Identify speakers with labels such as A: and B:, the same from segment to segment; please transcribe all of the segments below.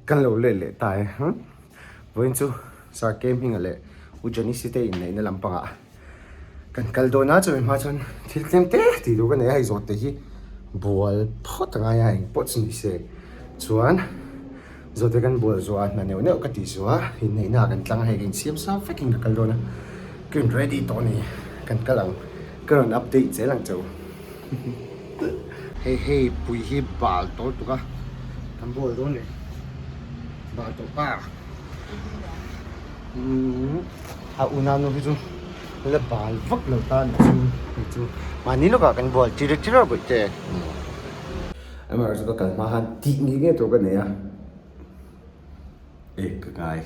A: Kan lo let leh ta e. Vawiin chu Sir K Hminga leh U Janice te inneihna lampangah kan kal dawn a, chumi hma chuan thil tlem te tih tur ka nei a, hei zawhte hi bual phawt a ngai a, engpawh chu ni se chuan zawhte kan bual zuah a, hna neuh neuh ka tih zuah a, inneihna ah kan tlang a, hei ka insiam sa vekin ka kal dawn a, ka in ready tawh a ni, kan kal ang, ka rawn update zel ang che u. Hei hei pui hi bal tawh lutuk a, kan bawl dawn ni, bal tawh pa umm a unau hi chu la bal vak lo ta a nih chu hei chu mahni lawkah kan bual tir tir a bawihte amaherawhchu ka kal hma khan tih ngei ngei tur ka nei a eh ka ngai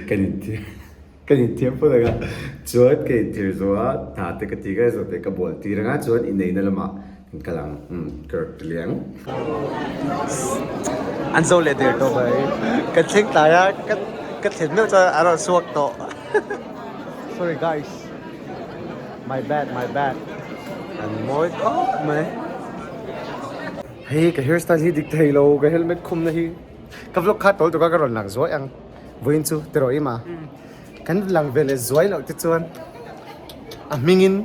A: ka intir. Ka inthiam phawt ang a, chuan ka inthir zawh a, hna te ka ti ka zawh te ka bual tir ang a, chuan inneihna lamah kan kal ang, umm ka rawt ta liang. An zo leh der tawh mai, ka thleng tlai a, ka ka thlen meuh chuan a rawn chhuak tawh, sorry guys, my bad my bad, an mawi tawp mai. Hei ka hairstyle hi dik thei lo, ka helmet khumna hi ka vlog kha tawl tuk a ka rawn lang zuai ang. Vawiin chu ti rawh ima kan lang ve leh zuai loh te chuan a hmingin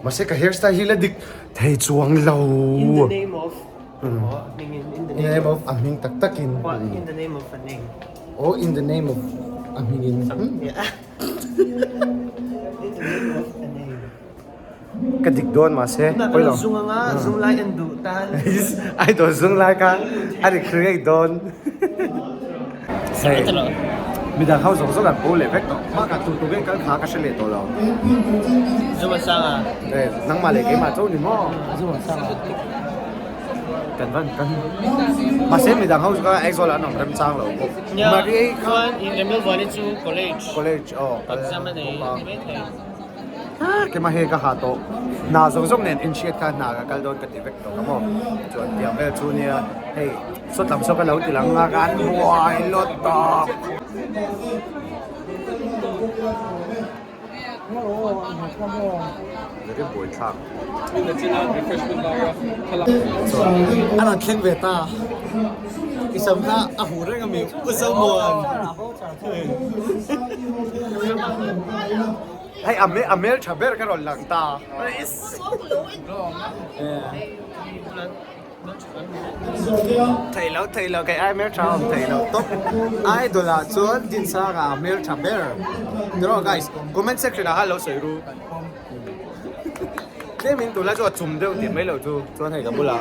A: mahse ka hairstyle hi la dik thei chuang lo.
B: In the name of hmingin in the
A: name of a hming tak takin
B: in the name of a name
A: oh in the name of a hmingin
B: in the name of a name.
A: Ka dik dawn mahse
B: pawi lo. Zung anga zung lai an duh tan.
A: Ai dawn zung lai kha a ri khri ngei dawn. Hei midang ho zawng zawng an bo leh vek tawh. Mah ka tu tu nge kal kha ka hre leh tawh lo.
B: Zung a sang a.
A: Eh nangmah leh keimah chauh ni maw?
B: Zung a sang a.
A: Kan van kan mahse midang ho chu kha Aizawl ah an awm remchang lo bawk.
B: Maria kha. Chuan Remlvuani chu college.
A: College aw kal
B: Exam a nei a ni maithei.
A: Kema hei ka ha tawh hna zawng zawng nen inhriat kha hna ka kal dawn ka ti vek tawh ka maw chuan tiang vel chu nia hei saw tam saw ka lo ti lang a ka an buai lawt tawp. A rawn thleng ve ta i sam kha a huh reng a mi u Zomuan. Hei a a hmel tha ber ka rawn lang ta. Thei lo thei lo kei ai hmel tha awm thei lo tawp. Idol ah chuan Dinsanga a hmel tha ber. Tiraw guys comment section ah khan lo sawi ru. Tlem in tunlai chu a chum deuh tih mai loh chu chuan hei ka bulah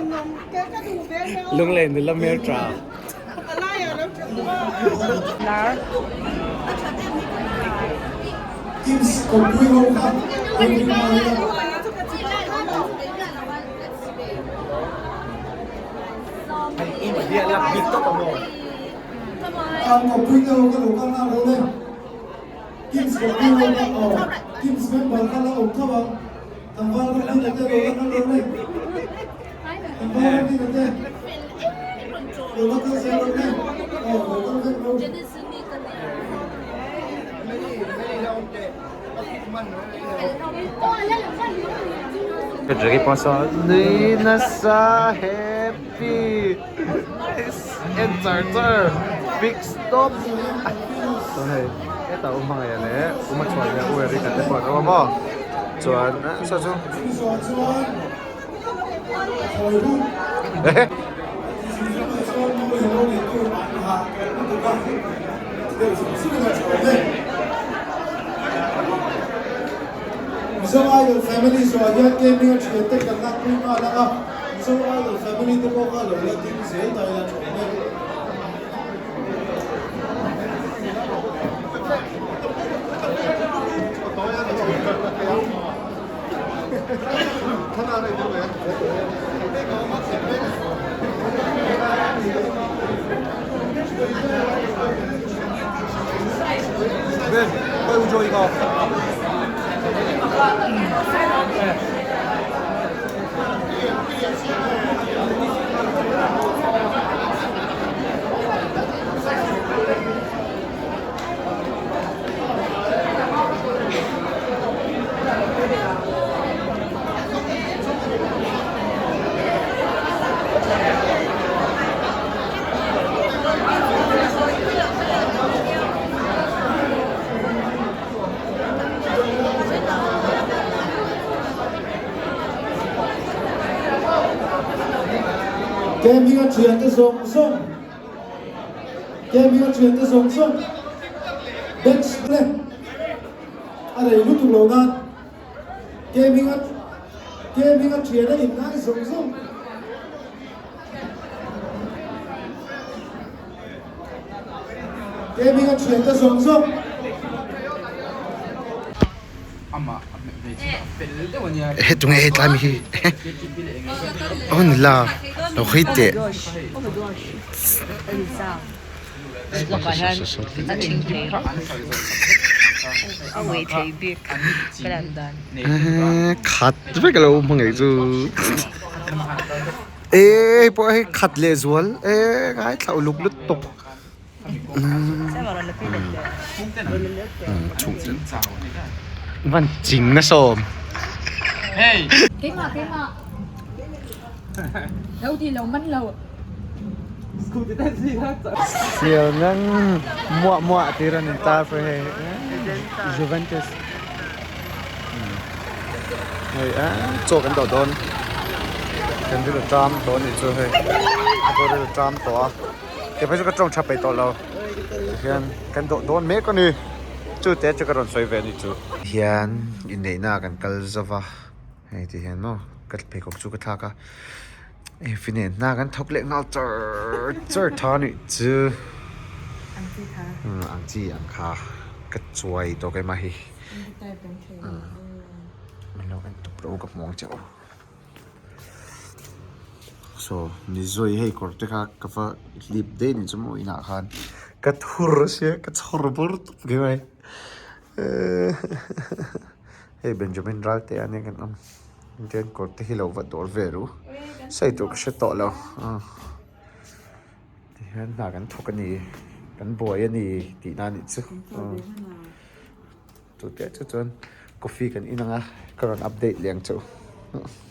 A: Lunglei nula hmel tha. Drake pawh saw nui nasa happy en char char big stop chuan hei hetah u hmangaih leh u machhuan leh u Eric-a te pawh an awm a maw chuan saw chu.
C: Mizo Idol Family zawh hian gaming a thian te kan lakpui nghal ang a, Mizo Idol Family te pawh kha lo la ding zel ta ila tha awm e. Kemi a thian te zawng zawng Kemi a thian te zawng zawng Bench te a rei lutuk lo nan Kemi a Kemi a thian a in ngai zawng zawng Kemi a thian te zawng zawng.
A: He tunge hei tlai mi hi aw ni la lo hawi teh. Khat vek a lo awm hmangei chu e hei pawh hei khat leh zual e ngaithla uluk lutuk. Van ching na sawm. Sial nan muah muah ti rawn in tar pawh hei Juventus hei a chaw kan dawh dawn kan rilru ṭam tawh a nih chu hei a pawh rilru ṭam tawh a. Kei phei chu ka tawng tha peih tawh lo tihian kan dawh dawn mek a ni chu te chu ka rawn sawi ve a ni chu. Hian inneihna ah kan kal zova hei ti hian maw ka pheikhawk chu ka thlak a hei finen hna kan thawk leh nghal char char tha a nih chu ang chi ang kha ka chuai tawh keimah hi min lo en tawp lo ka hmu ang che u. Saw ni zui hei kawr te kha ka va hlip daih ni chu maw inah khan ka thur sia ka chhawr bur tawp hle mai hei Benjamin Ralte a nia kan awm chuan kawr te hi lo va dawr ve ru sawi tur ka hre tawh lo tihian hna kan thawk a ni kan buai a ni tih na nih chu. Chu teh chu chuan coffee kan in ang a ka rawn update leh ang che u.